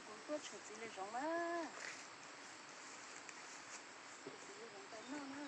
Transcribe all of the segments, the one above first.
Kuv tuaj tshuam txiv lws zoov na. Tshuam txiv lws zoov rau noj na.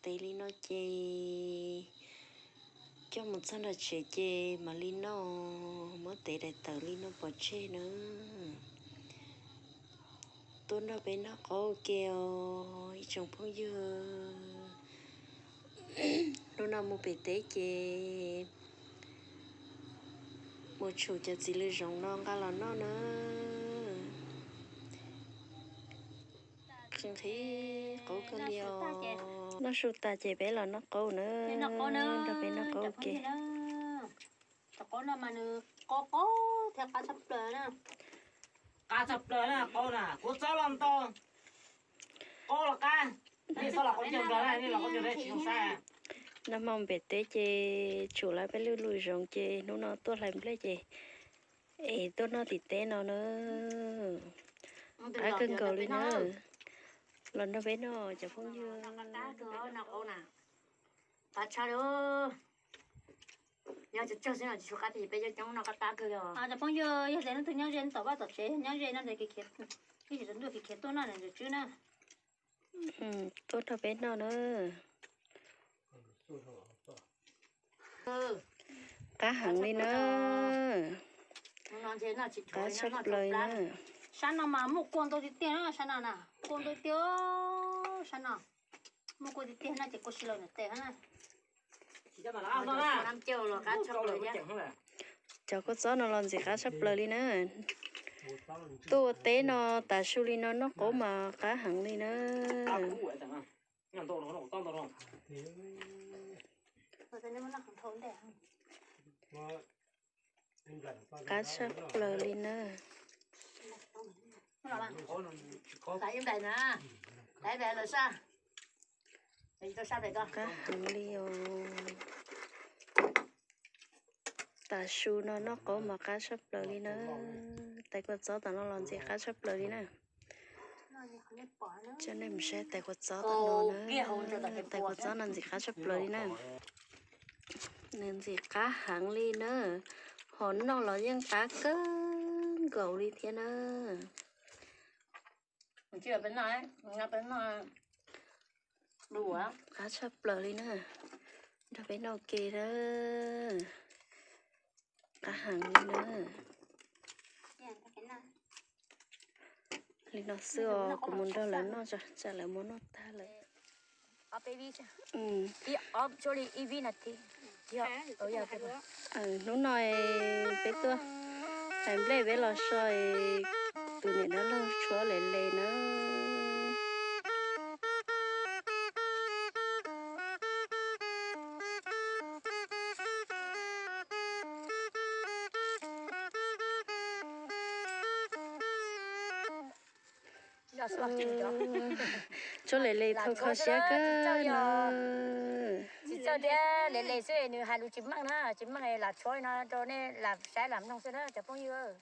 Tev li no ces coj mus txog nram tsev ces mam li noj, muab tev daim tawv li no pov tseg na. Tuaj nrog peb noj qaub ua ke os ib tsoom phooj ywg. Hnub no mus pem teb ces mus tshum cov txiv lws zoov no nqa los noj na. Qhib qhib qaub kawg li os. Noj su tas ces peb los noj qaub na. Nrog peb noj qaub ua ke. Cov qaub no mas nws qab, qab thiab qab tshaj plaws na. Qab tshaj plaws na qaub na, kua txob los ntau, qaub los qab. Nej txhob los qaub ncaug nrog na, nej los qaub ncaug na tsis zoo saib. Nag hmo pem teb ces tshum lawm peb lub lws zoov ces hnub no tuaj hlais nplej ces es tuaj noj tim teb no na. Qab kawg nkaus li na. Los nrog peb noj cov phooj ywg. Qab tshaj li. Nyob tsawg tsawg xwb no tsis tshua qab tiag, peb coob coob no qab qab kawg li os. Cov phooj ywg, yog tias leej twg nyob ze tom vaj tom tsev, nyob ze no ces ib chim tsaus ntuj khiav khiav tuaj noj ntawm tswb na. Tuaj nrog peb noj na. Qab heev li na. Qab tshaj plaws na. Sab no mas muaj kua ntau tiag tiag na, sab no na, kua ntau tiag, sab no muaj kua tiag tiag no ces kua si laus ntawm tes na. Cov kua txob no los ntxim qab tshaj plaws li na. Tuaj ua teb no tav su li no noj qaub mas qab heev li na. Qab tshaj plaws li na. Qab heev li os. Tav su no noj qaub mas qab tshaj plaws li na. Tais kua txob tom no los ntxim qab tshaj plaws li na. Coj nej mus saib tais kua txob tom no na. Tais kua txob no ntxim qab tshaj plaws li na. Nws ntxim qab heev li na. Ho noj los yeej qab kawg nkaus li thiab na. Qab tshaj plaws li na. Nrog peb noj ua ke na. Qab heev li na. Li no xwb os, kuv mus nrog lawv noj tso, tsam lawv muab noj tag lawm. Hnub no peb tuaj hlais nplej peb los so, tus niam dab laug tshuab le le na. Tshuab le le tau kho siab kawg no. Tsis txawj thiab, le le xwb nws hais lus tsis meej na, tsis meej lam tshuab no rau nej lam saib lam mloog xwb na cov phooj ywg.